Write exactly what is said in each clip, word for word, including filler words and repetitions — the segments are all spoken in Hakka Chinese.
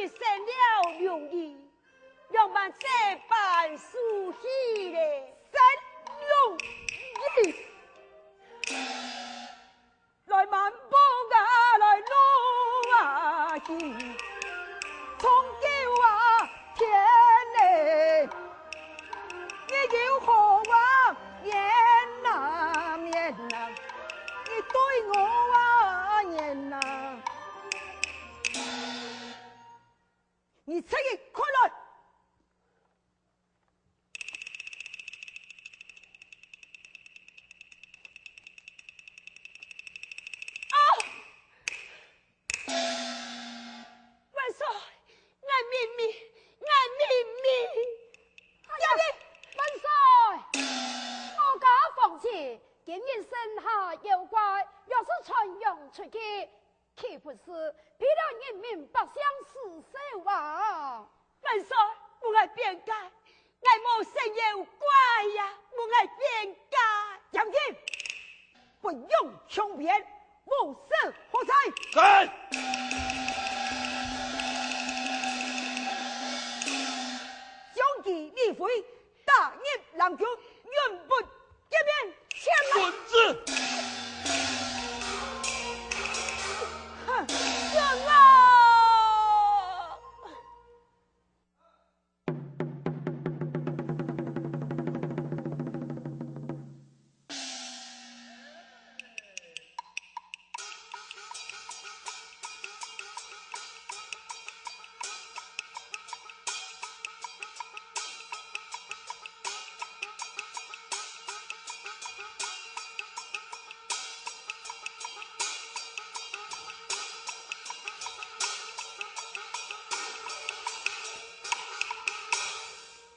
生了龍椅，仰般再辦壽喜咧？生龍椅！來慢步啊，來路啊，行，長久啊，天欸！你有好啊，面啊，面啊，你對我啊，面啊！ 你出去開來！啊！萬歲，𠊎命命，𠊎命命！哎呀，萬歲！我家皇親，今日生下妖怪，若是傳揚出去， 豈不是被了人民百姓恥笑啊？萬歲，分𠊎變解，𠊎無生妖怪呀，分𠊎變解。嚴英，不用強辯，無事好哉。在。將其李妃打入冷宮，永不 见面，且慢。遵旨。哼，准啊！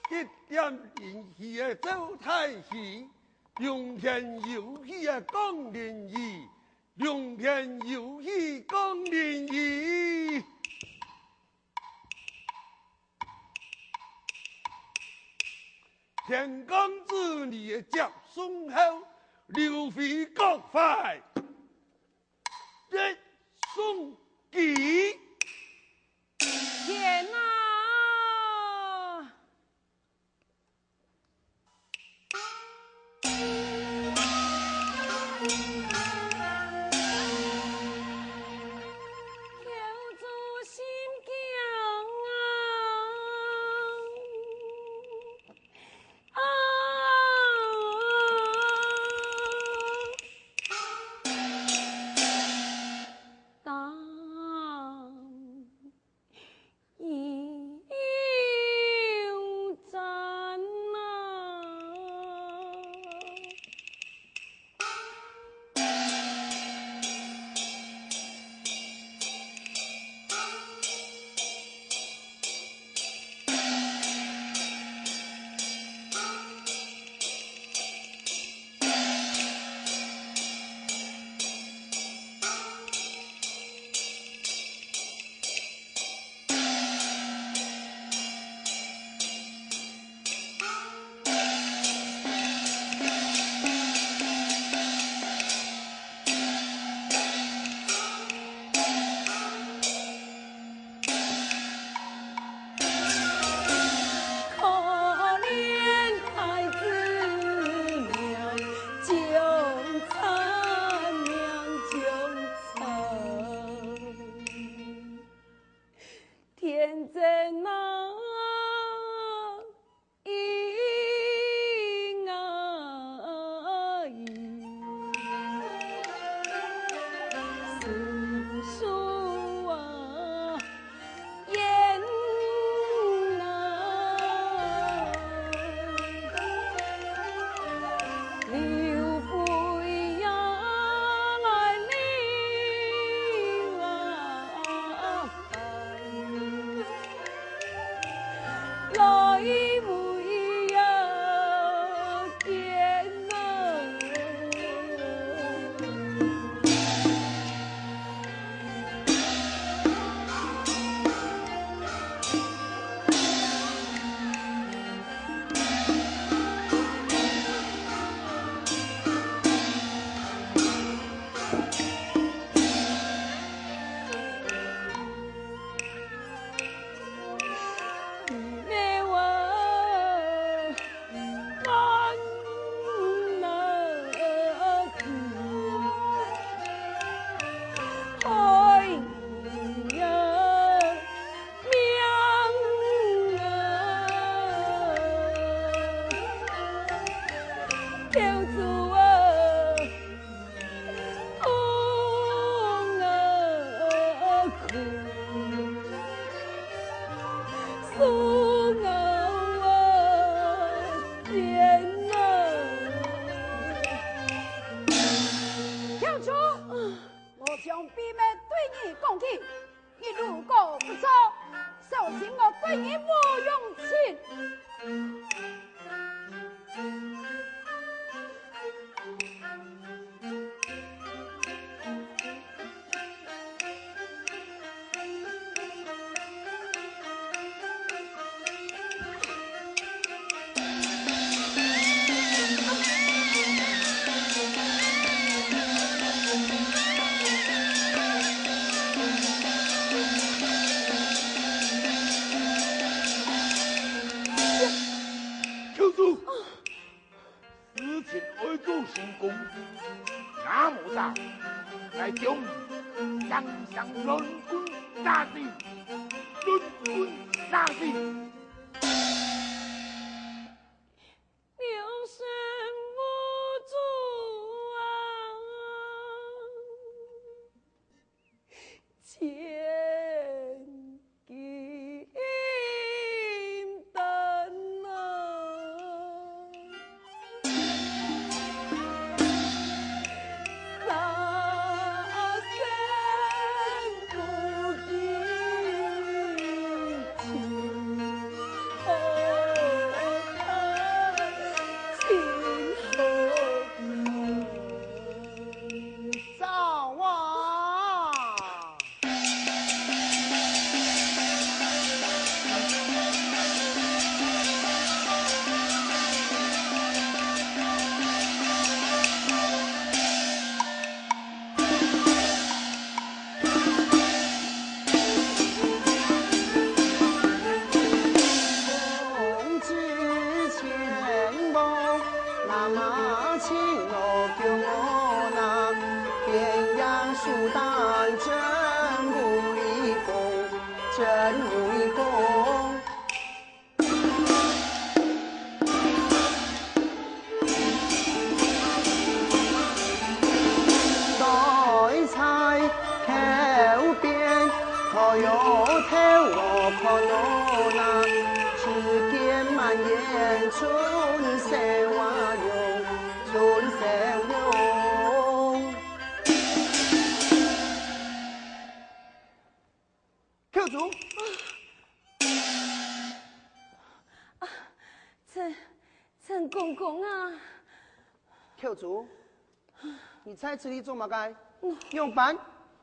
一點靈氣个周太喜，龍天有喜个江靈兒，龍天有喜江靈兒。 天降旨，你个接送後，劉妃各快，接送佢。天啊！送我啊，天啊！跳出！我將秘密對你講起，你如果不做，小心我對你無用情。事情愛做成功，若無打，來將你當場亂棍打死，亂棍打死。口中。陈，陈公公啊！口中，你在這裡做麼个？仰般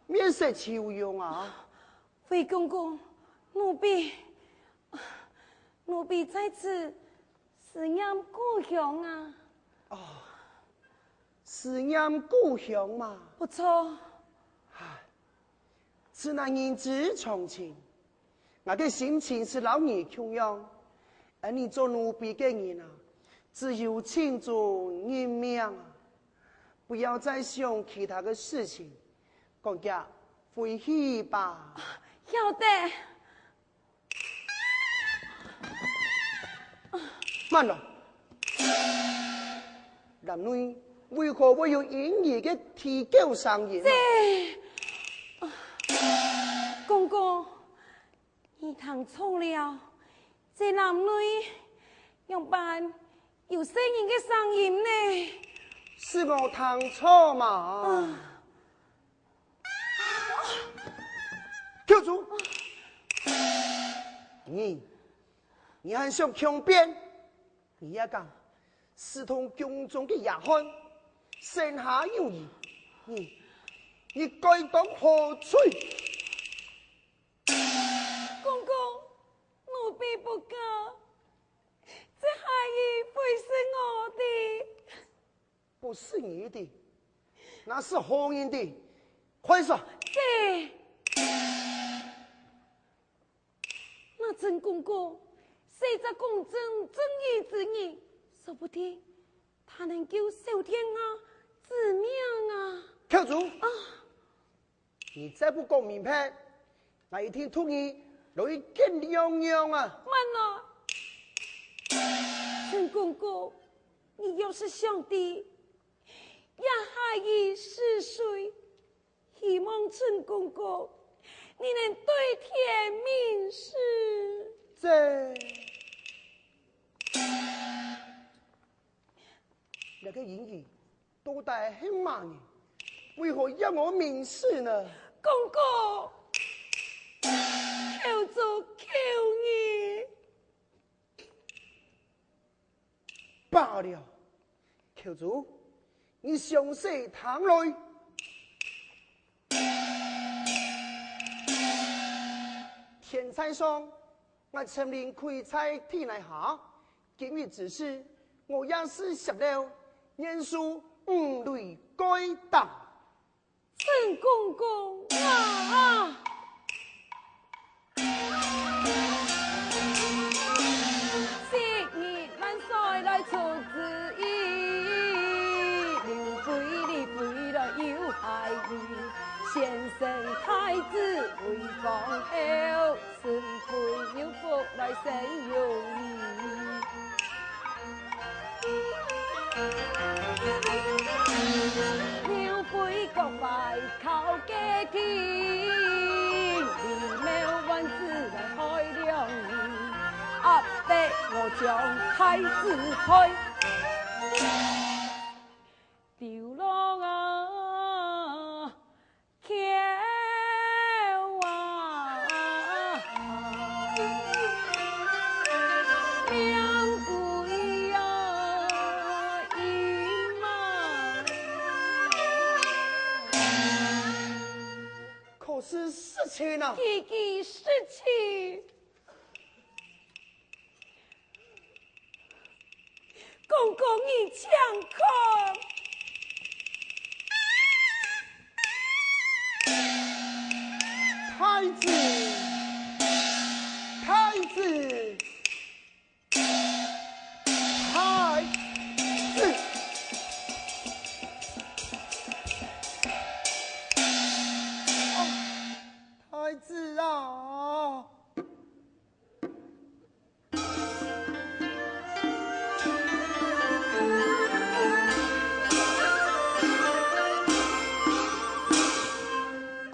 面色愁容啊？ 魏公公，奴婢，奴婢在此思念故鄉啊。哦，思念故鄉嘛。不錯。唉，此乃人之常情。𠊎个心情係摎你共樣。恁呢做奴婢个人啊，只有盡忠認命啊，不要再想其他个事情。 趕緊回去吧。曉得。慢來！林內為何會有嬰兒个啼叫聲音啊？這，公公， 你聽錯了，這林內仰般有細人个聲音呢？係𠊎聽錯嘛？啊。口中！你，你還想強辯？ 你也敢私通宮中个丫鬟，生下幼兒，你，你該當何罪？公公，奴婢不敢，這孩兒非係我的。不是你的，那是何人的？快說！這， 那陳公公係隻公正正義之人，說不定他能救小天下子命啊！口中！啊！你再不講明白，𠊎一定同你來去見娘娘啊！慢來！陳公公，你又是上帝，這孩兒是誰？ 希望陳公公，你能對天明誓。這，个英語到底係麼人？為何要我明示呢？公公，求主救你！罢了，求主，你詳細聽來。天在上，𠊎臣民跪在地泥下，今日之事，我也是識了，願受五雷蓋打。 陳公公啊！昔日萬歲來出旨意，劉妃李妃來有害意，先生太子為皇后， 臣妃有福來生有禮。劉妃各壞靠計定，李繆換子來害良民，壓迫我將太子害。劉郎啊！ 可是實情啊！句句實情。 公公，你請看。太子，太子，太子！哦，太子啊！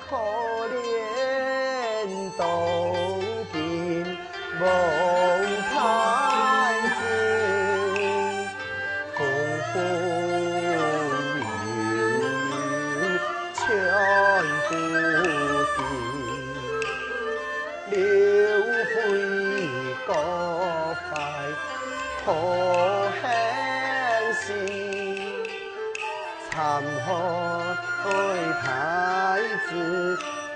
可憐當今王太子，封封閉閉全不定。 刘妃各壞可恨心，慘害太子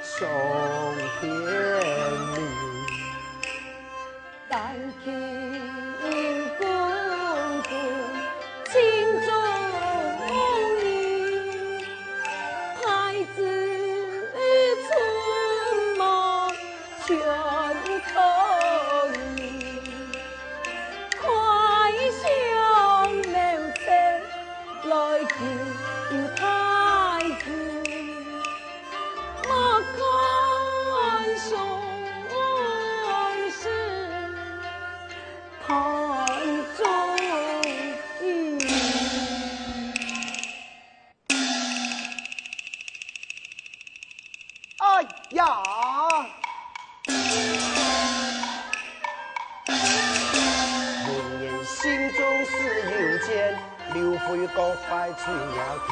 傷天理。 但求公公盡忠義，太子出亡全可以，快上謀策來救太子。 莫看上世太忠義。哎呀！文言心中事有間，劉妃各壞罪惹天。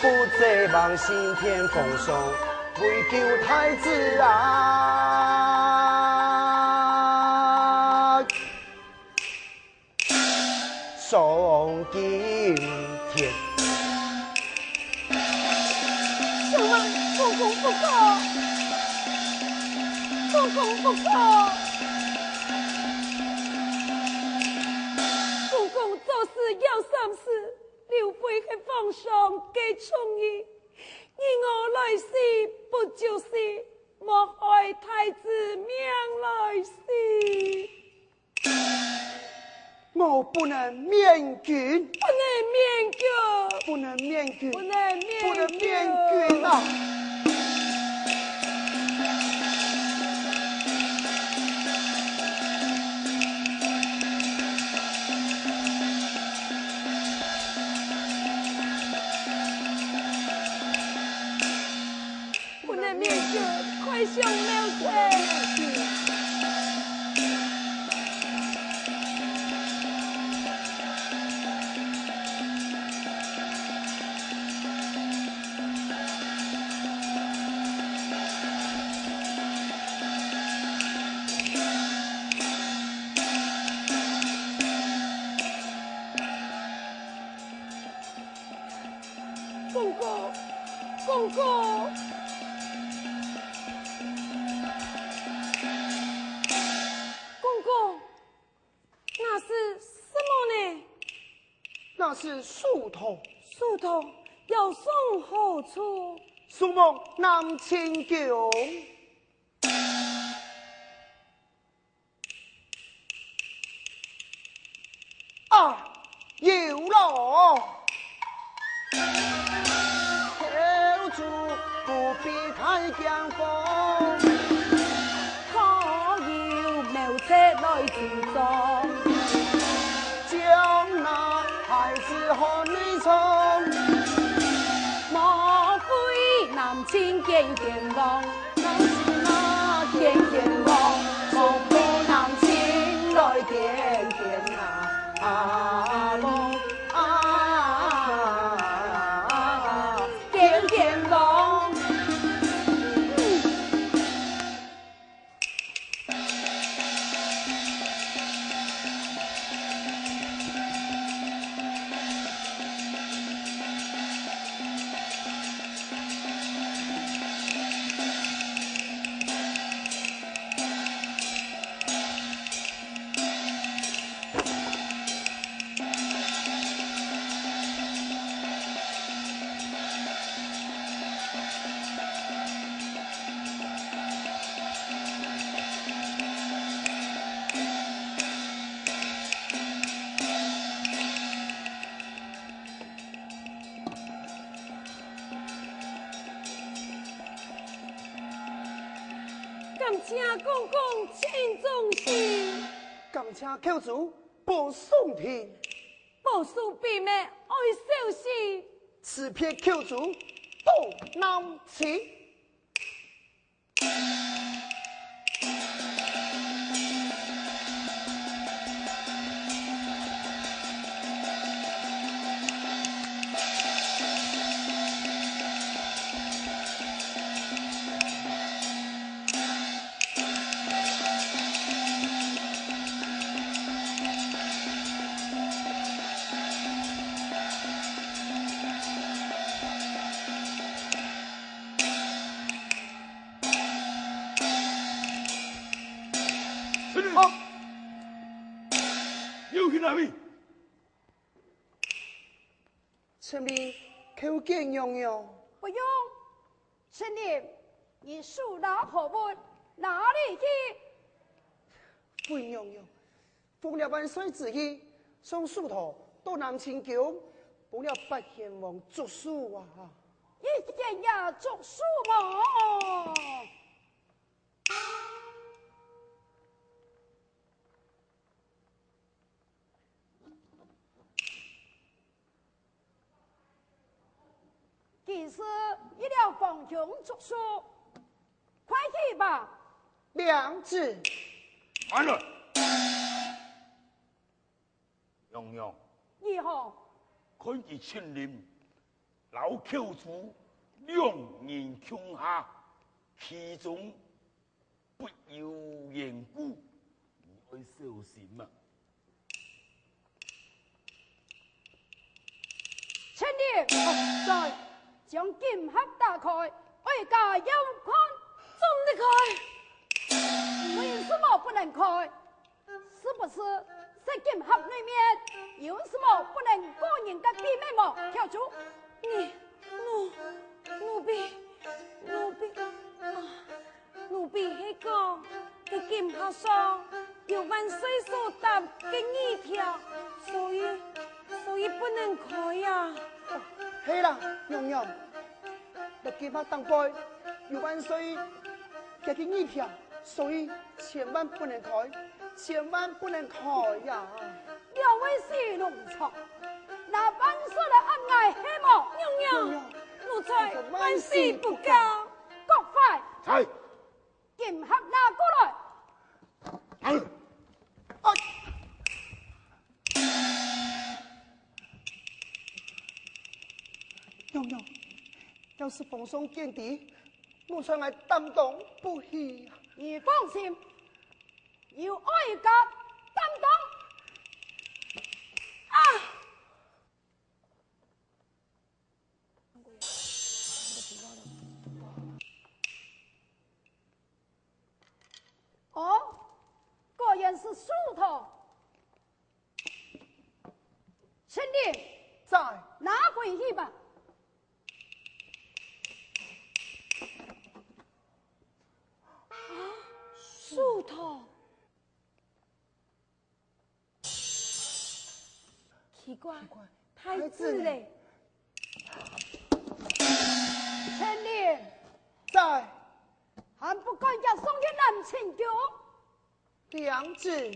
不責橫行天風霜，為救太子啊，喪今天。什麼？公公不可！公公不可！公公做事要三思。 劉妃係皇上个寵兒，你我來死不就死，莫害太子命來死。我不能面君，不能面君，不能面君，不能面君，不能面君啊！ 不能面君，快上謀策！那是書童。書童要送何處？送往南清宮。啊，有了！ 感謝公公请忠心。感谢寇珠保送庭。保守秘密，爱小心。辞别寇珠到南清。 好。你要去哪里？请你叩见娘娘。不用。 陈琳，你手拿何物？哪里去？回娘娘，奉了万岁旨意，送书童到南清宫，帮了八贤王祝寿啊。一件也祝寿么？ 既是入了皇宫祝寿，快去吧。领旨。慢來！娘娘，如何？看佢陳琳摎寇珠兩人共下，其中 必有緣故，你愛小心啊！陳琳，哦，在。將金盒打開，哀家要看。做毋得開。為什麼不能開？是不是這金盒內面有什麼不能告人的秘密麼？寇珠，你，奴，奴婢，奴婢，啊， 奴婢係講，該金盒上有萬歲所答个語條，所以，所以不能開啊。係啦，娘娘，該金盒頂背有萬歲个語條，所以千萬不能開，千萬不能開呀。兩位死奴才，拿萬歲个案例係無？娘娘，奴才萬死不cáo。 各快！在。金盒拿過來。哎。哎。娘娘，要是皇上見知，奴才𠊎擔當不起啊。你放心，有哀家擔當。啊！ 哦，果然是書童。陳琳，在。拿回去吧。啊，书童。奇怪，太子嘞！陈琳，在。还不赶紧送去南清宫？ 娘子。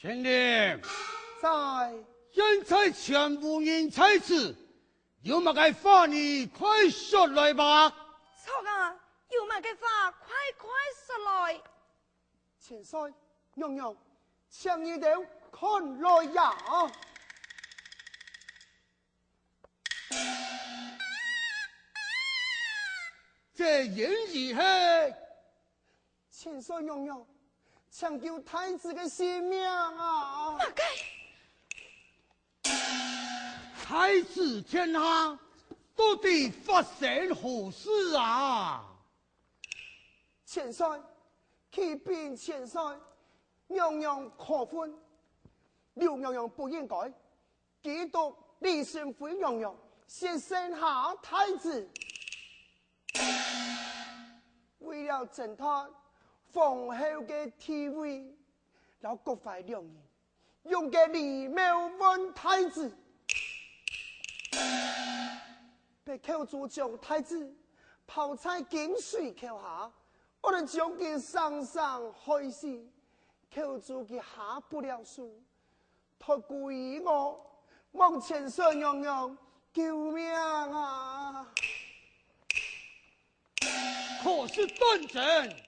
陈琳，在。现在全无人在此，有么个话你快说来吧。错啊，有么个话快快说来。千岁、娘娘，请你兜看来呀！ 这人是嘿？千岁娘娘，请救太子个性命啊！大治天下，到底发生何事啊？千岁，启禀千岁，娘娘可恨，刘娘娘不应该， 嫉妒李成妃娘娘先生下太子。為了爭奪皇后个地位，摎各位兩人用个禮貌換太子，逼寇珠將太子拋在金水橋下，惡人將佢生生害死，寇珠佢下不了手。 託孤兒我，望千歲娘娘救命啊！可是當真？